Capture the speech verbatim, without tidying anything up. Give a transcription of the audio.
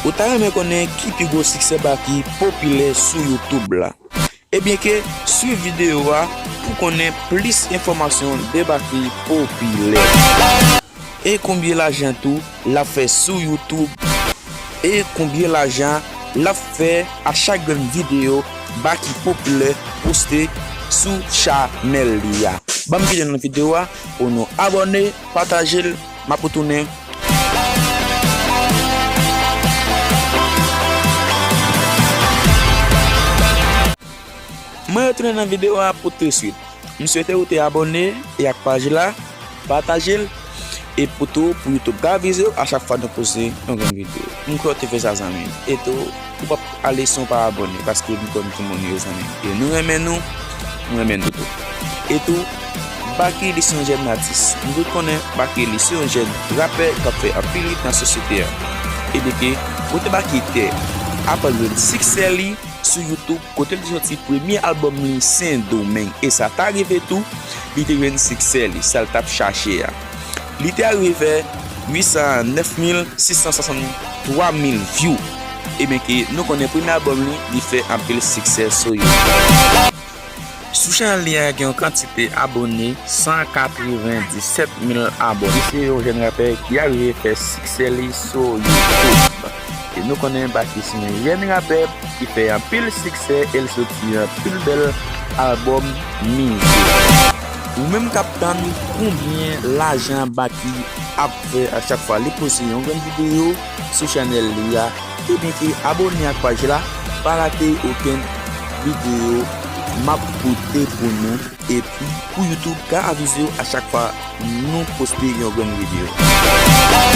Ou ta renmen konnen ki pi gwo siksè Baky popilè sou YouTube la? Ebyen ke swiv videyo a pou konnen plis enfòmasyon de Baky popilè. E konbyen lajan tou l ap fè sou YouTube? E konbyen lajan l ap fè a chak grenn videyo Baky popilè poste sou chanèl li a? Ban m kite nan videyo a pou nou abòne, pataje l, m ap retounen. Mwen retounen nan videyo a pou tou swit. M swete ou te abòne e ak paj la, pataje l, e pou tou, pou YouTube ka avize w a chak fwa nou poste yon grenn videyo. M kwè w te fè sa, zanmi m. E tou, ou p ap ale san w pa abòne, paske m kwè nou timoun yo, zanmi m. E nou renmen nou, nou renmen nou tou. E tou, Baky li se yon jèn atis. Nou tout konnen Baky li se yon jèn rapè k ap fè anpil hit nan sosyete a. Ebyen ke, kote Baky te aprann jwenn siksè li sou YouTube, kote l te soti premye albòm li Sendomeng. E sa ta rive tou, li te jwenn siksè li, sa l t ap chache a. Li te arive fè uit san nèf mil sis san swasanntwa mil view. Ebyen ke nou konnen premye albòm li, li fè anpil siksè sou YouTube. Sou chanèl li a gen yon kantite abòne, san katrevenndisèt mil abòne. Li se yon jèn rapè ki arive fè siksè li sou YouTube. E nou konnen Baky se yon jèn rapè ki fè anpil siksè e l soti anpil bèl albòm mizik. Ou menm k ap tann konbyen lajan Baky ap fè a chak fwa li poste yon grenn videyo sou chanèl li a, ebyen ke abòne ak paj la, pa rate okenn videyo m ap pote pou nou, epi pou YouTube ka avize w a chak fwa nou poste yon grenn videyo.